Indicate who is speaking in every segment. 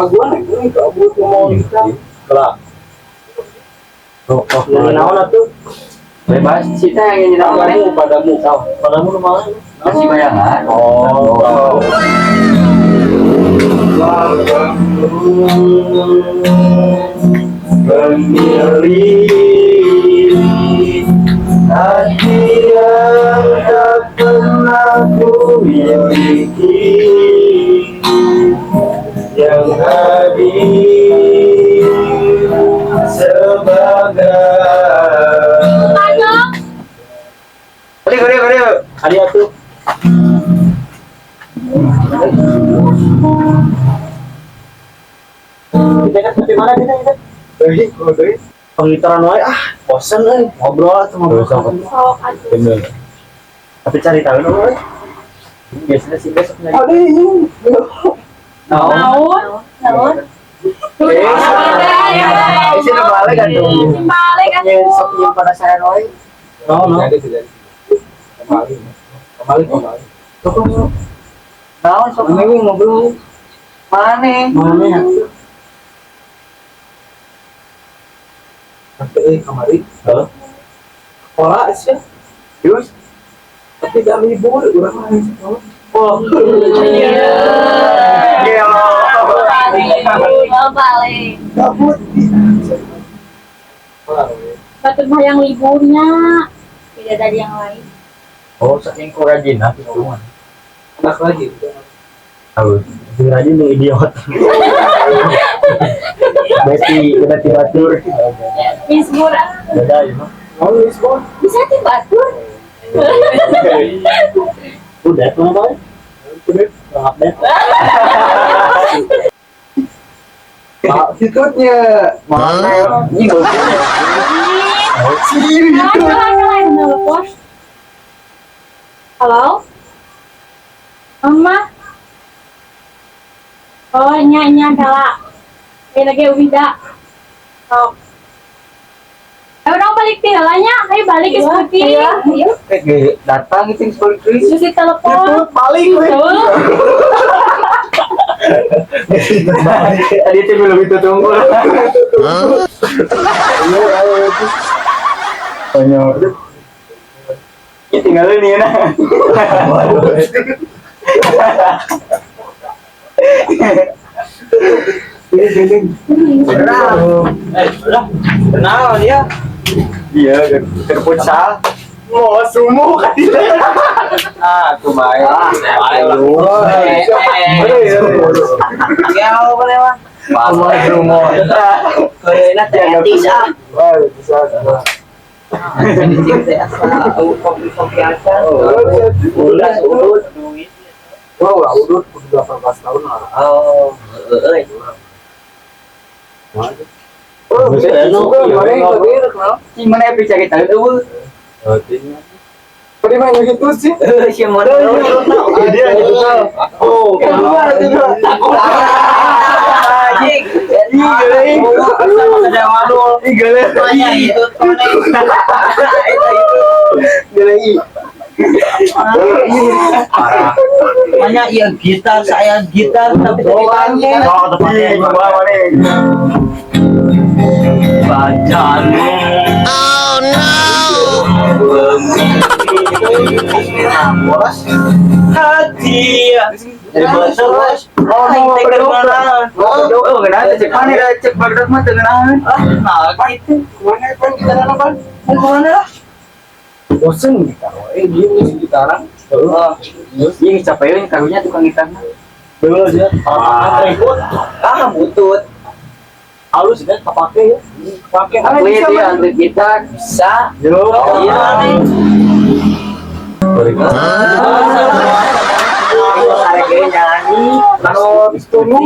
Speaker 1: Kalau gua nih, ini kabut ngomong kita.
Speaker 2: Kelak. Oh, oh,
Speaker 3: Nyanyi naon atuh?
Speaker 4: Bebas, kita yang nyanyi naon maneh?
Speaker 2: Padamu, padamu. Padamu nu mana?
Speaker 4: Kasih bayangan.
Speaker 2: Oh.
Speaker 1: Memilih hati yang tak pernah ku miliki, yang hadir sebagai
Speaker 4: Balik, balik, balik.
Speaker 3: Ari atuh. Kita kan sampai mana kita kita?
Speaker 1: Baik, baik.
Speaker 3: Pengitaran wae ah, bosen euy. Ngobrol atuh ngobrol.
Speaker 2: Sok.
Speaker 5: Sok atuh.
Speaker 2: Bener.
Speaker 3: Tapi cari tahu dulu euy. Biasanya sih besok nyari.
Speaker 1: Aduh,
Speaker 4: Naon?
Speaker 5: Naon? Naon?
Speaker 4: Eh, sini balik atuh.
Speaker 5: Balik
Speaker 4: Ya,
Speaker 5: atuh.
Speaker 4: sok nyium penasaran wae.
Speaker 3: No, no.
Speaker 1: Jadi, jadi. Kembali, kembali, kembali.
Speaker 3: Sok sok.
Speaker 4: Naon sok
Speaker 1: Ini ngobrol.
Speaker 4: maneh?
Speaker 3: Mana ya?
Speaker 1: Tapi kemarin
Speaker 2: Hah?
Speaker 1: sekolah sih,
Speaker 4: Terus?
Speaker 1: tapi gak libur, urang mah di sekolah.
Speaker 4: Oh.
Speaker 5: Iya.
Speaker 4: Gelo.
Speaker 5: Balik. Balik.
Speaker 1: Gabut. Sekolah, we.
Speaker 5: Batur mah yang liburnya beda dari yang lain.
Speaker 2: Oh, saking ku rajin ah gitu mah.
Speaker 1: Anak lagi.
Speaker 2: Tahu.
Speaker 3: Sing rajin yang idiot. Berarti berarti batur.
Speaker 5: Misbur ah.
Speaker 3: Beda ya mah.
Speaker 1: Mau di sekolah?
Speaker 5: Bisa ti batur.
Speaker 3: Udah tuh apa?
Speaker 1: Udah.
Speaker 3: Update.
Speaker 1: Pak, hitutnya.
Speaker 4: Mana? Ini goblok.
Speaker 1: Sini
Speaker 5: Halo, halo, halo, telepon. Halo? Mama? Oh, nya nya kala. Eh lagi Ubida. Oh. Ayo dong balik ti nya, ayo balik ke Seputi.
Speaker 4: Eh, datang itu seperti
Speaker 5: Terus di telepon.
Speaker 1: Hitut paling we.
Speaker 5: Tuh.
Speaker 4: Tadi itu belum itu tunggu.
Speaker 1: Iya, ayo, itu.
Speaker 4: Banyak. Ini tinggalin nih nah.
Speaker 1: Ini gini.
Speaker 4: Eh, udah. Kenal dia. Iya, ke futsal.
Speaker 1: Mau sumu kan dia.
Speaker 4: Ah, aku main.
Speaker 2: Main lah.
Speaker 4: Ya, boleh mah. Mau sumo.
Speaker 6: Karena tetis ah.
Speaker 1: Wah, bisa. bisa.
Speaker 6: Udah, udah.
Speaker 1: Wah, udah udah 18 tahun lah.
Speaker 6: Oh, euy.
Speaker 1: Oh, bisa juga, mana yang tadi kenal?
Speaker 4: Gimana ya bisa kita eueuh?
Speaker 1: Tadi mah yang gitu sih.
Speaker 6: Euy, si mana?
Speaker 1: Dia gitu kan. Oh, keluar itu.
Speaker 6: Anjing.
Speaker 4: Ih, gele. Sama sedang wadul. Ih, gele.
Speaker 6: Banyak itu itu.
Speaker 4: Gele.
Speaker 6: Parah. Banyak ya gitar, saya gitar tapi tadi
Speaker 3: Oh, tempatnya.
Speaker 4: Ih, gua mana?
Speaker 6: Bacaan. Oh no. Bos. Hati.
Speaker 4: Jadi bos. Oh,
Speaker 6: Aing teh keur mana?
Speaker 4: Oh, kenapa cek mana dah cek bagdak mah teu ngeunaheun.
Speaker 6: Ah, nah gitu.
Speaker 1: Mana pan gitaran apa?
Speaker 6: Mau kemana lah?
Speaker 1: Bosen gitar. Eh, dia ngisi gitaran.
Speaker 4: Oh, iya capek karunya tukang gitarna.
Speaker 3: Bener sih. Ah, ribut.
Speaker 6: Ah, butut.
Speaker 3: Halus kan kepake ya.
Speaker 1: Pakai
Speaker 4: Atlet ya, atlet gitar.
Speaker 6: Bisa.
Speaker 3: Yo.
Speaker 6: Iya nih. Karek ge nyanyi.
Speaker 1: Tulu,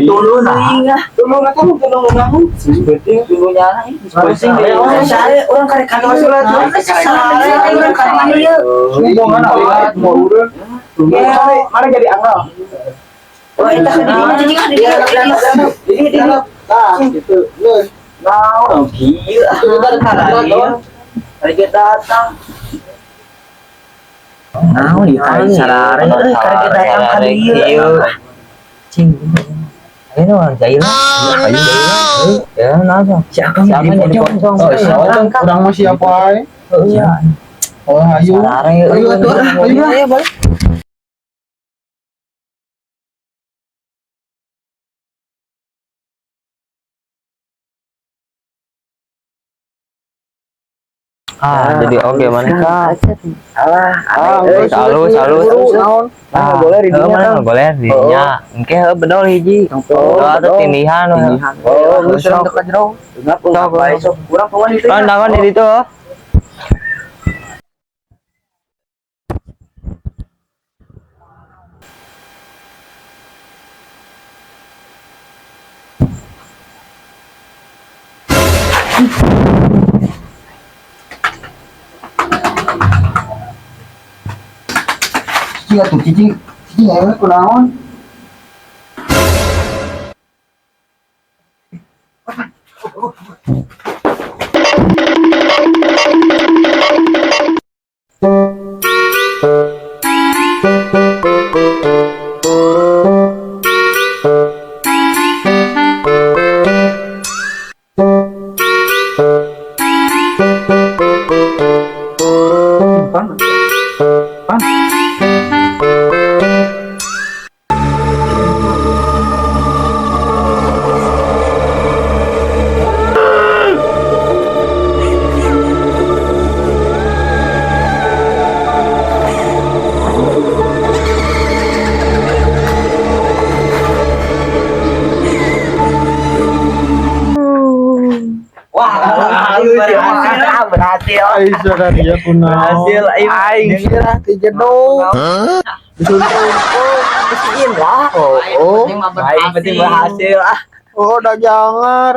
Speaker 6: Tulu nah.
Speaker 1: tulu nggak tahu tulu nggak
Speaker 3: Seperti
Speaker 6: Tulu nyanyi.
Speaker 4: Pusing deh.
Speaker 6: Sare orang karek kantor surat. Sare orang karek mana ieu?
Speaker 1: Hubungan apa? Mau udah. Mana jadi anggal?
Speaker 6: Oh, eta ka di dieu di dieu. Di dieu.
Speaker 1: Nah, gitu.
Speaker 6: Naon kieu ah. Karek datang. Naon ieu karek sarare euy karek datang ka dieu. Cing.
Speaker 2: Ayo orang jahil. Ayo jahil. Ya, langsung.
Speaker 6: Si Akang
Speaker 2: Siapa
Speaker 6: jadi
Speaker 2: jadi
Speaker 6: pocong.
Speaker 2: pocong?
Speaker 1: Oh, siapa? Urang mah siapa ae?
Speaker 2: Iya.
Speaker 1: Oh, ayo.
Speaker 2: Sarare.
Speaker 1: Ayo atuh, ayo.
Speaker 2: Ayo balik. Ah, jadi oke mana kak?
Speaker 6: Alah,
Speaker 1: Ah,
Speaker 6: aneh, euy.
Speaker 2: Halus, halus.
Speaker 1: Naon?
Speaker 2: Ah,
Speaker 6: boleh di dinya,
Speaker 2: mana
Speaker 6: Kang.
Speaker 2: boleh di dinya. Engke heuh bedol hiji.
Speaker 6: Oh,
Speaker 2: Atau
Speaker 6: bedol.
Speaker 2: tindihan.
Speaker 6: Tindihan.
Speaker 1: Oh, geus
Speaker 2: Sok.
Speaker 1: urang ka jero.
Speaker 6: Ngap, ngap, bae, sok. Urang kawan itu
Speaker 2: Kan
Speaker 6: ya.
Speaker 2: tangan di ditu. Oh.
Speaker 1: Cicing atuh cicing. Cicing ayeuna kunaon? Pan. Pan.
Speaker 6: Wah, berhasil, berhasil.
Speaker 1: Aing saudara kunaon?
Speaker 6: Berhasil, aing.
Speaker 1: Aing sirah ti jedog.
Speaker 6: Bersihin lah.
Speaker 1: Oh, oh.
Speaker 6: Aing penting berhasil ah.
Speaker 1: Oh, udah jangar.